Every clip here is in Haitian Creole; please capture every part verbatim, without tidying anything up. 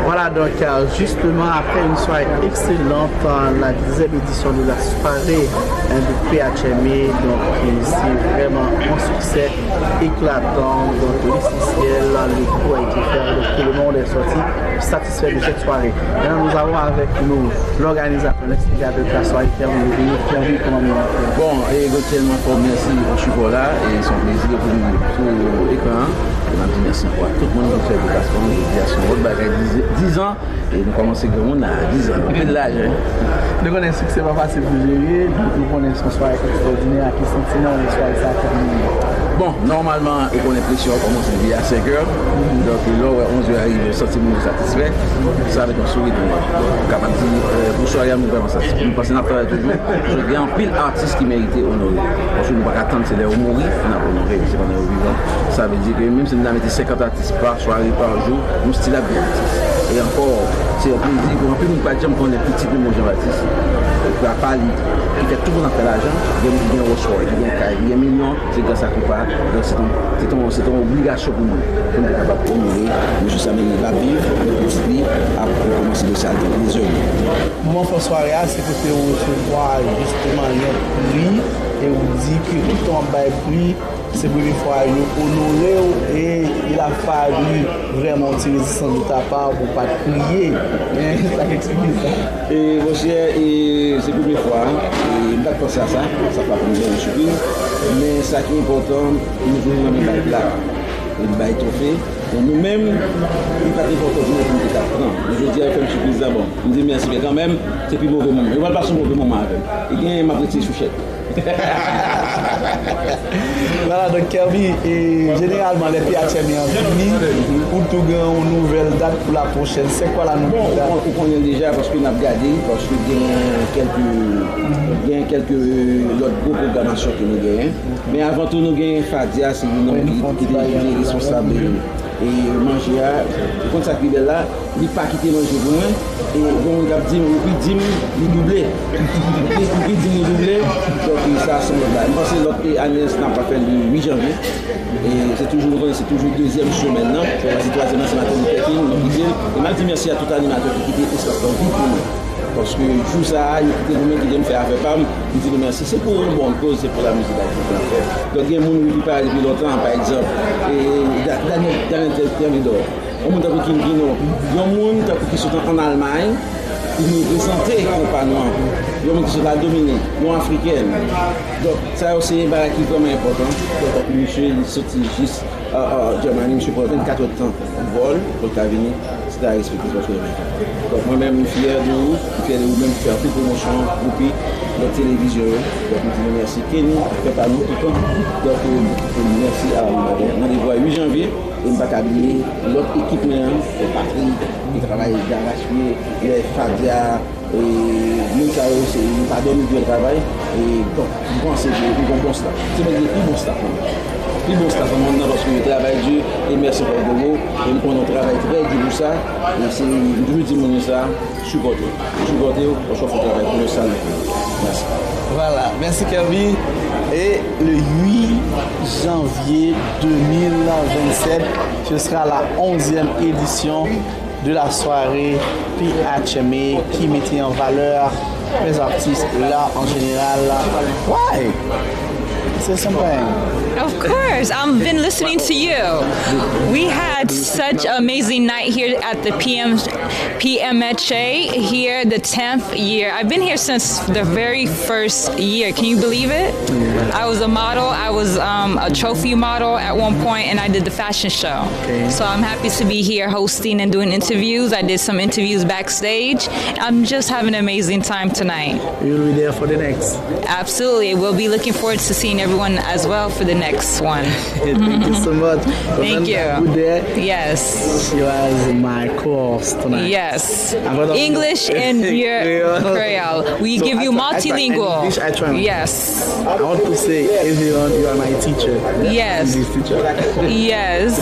Voilà, donc euh, justement, après une soirée excellente, euh, la dixième édition de la soirée euh, de P H M A, donc euh, c'est vraiment un succès éclatant. Donc, le ciel, le coup a été fait, donc tout le monde est sorti satisfait de cette soirée. Maintenant, nous avons avec nous l'organisateur, l'instigateur de la soirée, Kervin Revenu. Kervin, comment nous Bon, e Gauthier, mwen fò mèsi pou sipò la, e se yon plezi pou nou sou ekran an. E m ap di mèsi ankò a tout moun ki fè deplasman an, jodi a se yon lòt bagay, diz, diz an, e nou kòmanse granmoun a diz an, anpil lajan. Nou konnen siksè pa fasil pou jere, donk nou konnen se yon sware ekstwòdinè, a ki santiman ou wè sware sa a fè pou nou? Bon, nòmalman, ou konnen presyon an kòmanse depi a senk è, donk lè w wè onz è rive, w santi moun yo satisfè, sa mete yon souri nan lè w. M kapab di, euh, pou sware a, nou vrèman satisfè. Nou panse n ap travay toujou, paske gen anpil atis ki merite onore. Paske nou pa ka tann se lè yo mouri, n ap onore yo, se pandan yo vivan. Sa vle di ke menm si nou ta mete senkant atis pa sware, pa jou, nou still ap gen atis. E ankò, se yon plezi pou anpil moun ki pa t janm konnen pitit Memo Jean Baptiste. Apa li, ki fè tout moun ap fè lajan, gen moun ki gen Rolls Royce, ki gen kay, ki gen milyon, se gras a Koupa. Donk se t on, se t on, se t on obligasyon pou mwen, pou m te kapab onore mesye sa, men li p ap viv, men pitit li ap rekòmanse dosye a dezòmen. Moman fò sware a, se kote ou resevwa jisteman yon pri e ou di ke toutan w ap bay pri, se premye fwa yo onore w e il a fallu vrèman yon ti rezistans de ta pa pou w pa t kriye. Men sa k eksplike sa. E monchè, e se premye fwa, e m pa t panse a sa, sa pa pou m gen yon sipriz, men sa ki enpòtan, nou toujou nan men bay plak, e bay twofe. Bon, nou menm, li pa t enpòtan pou nou pou nou te ka pran. Men jodi a, yo fè m sipriz la, bon, m di mèsi, men kanmenm, se pi move moman. Yo pral pase yon move moman avè m. E genyen, m ap retire chouchèt. Voilà, donk Kervin, e jeneralman lè P H M A an fini, ou tou gen yon nouvèl dat pou la pwochèn. C'est quoi la nouvelle date? Bon, ou konnen l deja paske n ap gade, paske gen kèlke, gen kèlke lòt gwo pwogramasyon ke nou genyen. Men avan tou, nou gen Fadia, se youn nan moun ki, ki te, ki te responsab e manje a. Ou konn sa k pi bèl la? Li pa kite manje pou mwen. E gen moun k ap di m, li di m, li double. Li, li di m, li double. Donk, sa, se yon lòt bagay. M panse lòt e ane, n ap fè l le uit janvye. E se toujou, nou konnen, se toujou dezyèm semèn nan. Paske twazyèm nan, se maten nou pète l, nou kite l. E m ap di mèsi a tout animatè ki kite espas lan vid pou nou. Paske jou sa a, yo kite nou menm, kite m fè afè pa m. M di nou mèsi. Se pou yon bòn koz, se pou lamizik Ayiti ke n ap fè. Donk, gen moun, wi, ki pare depi lontan, pa egzanp, e, Da-, Daniel, Daniel Tè-, Thermidor. Yon moun tankou King Pino. Yon moun tankou ki sot ann Almay, ki vin reprezante konpa nou an. Yon moun ki sot la Dominik, yon Afriken. Donk, sa yo se bagay ki vrèman enpòtan. Donk, tankou misye, li soti jis, a, a, Jèmani, misye pran vennkat èdtan vòl, pou l ka vini, se ta respekte, se paske l Ameriken. Donk, mwen menm, m fyè de ou, m fyè de ou menm ki fè anpil pwomosyon Whoopi nan televizyon yo. Donk, m di nou mèsi. Kenny, fè pa nou toutan. Donk, euh, mèsi a ou, maten. Randevou a uit janvye, e m pa ka bliye lòt ekip mwen an, Patrick, ki travay darachpye, lè Fadia, e moun sa yo, se, yo pa dòmi, dwe travay. E, bon, m panse ke nou gon bon staff. Se mwen ki gen pi bon staff nan mond nan. Pi bon staff nan mond nan, paske yo travay di, e mèsi ankò Gogo, e m konnen w travay trè di pou sa, e se, m toujou di moun yo sa, sipòte w. Sipòte w, paske w ap fè yon travay kolosal nan peyi. Mèsi. Voilà, merci Kervin. Et le huit janvier deux mille vingt-sept, ce sera la onzième édition de la soirée P H M A qui mettait en valeur les artistes, l'art en général. Why? Say something. Of course, I've been listening to you. We had such an amazing night here at the P M, P M H A here, the tenth year. I've been here since the very first year. Can you believe it? I was a model. I was um, a trophy model at one point, and I did the fashion show. Okay. So I'm happy to be here hosting and doing interviews. I did some interviews backstage. I'm just having an amazing time tonight. You'll be there for the next. Absolutely. We'll be looking forward to seeing everyone as well for the next one. Thank you so much. Thank you. Good day. Yes. She was my co-host tonight. Yes. English and your Creole. We give you multilingual. English, I try. Yes. I want to say, everyone, you are my teacher. Yes. English teacher. Yes.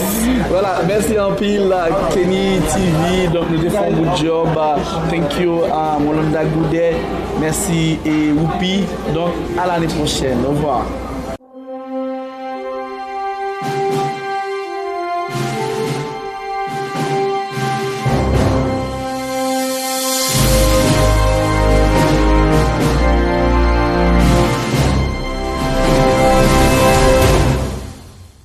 Voilà, mèsi anpil, Kenny T V. Donk, nou te fè yon good job. Thank you, um, Rolanda Goudé. Mèsi, e Whoopi. Donk, à l'année prochaine. Au revoir.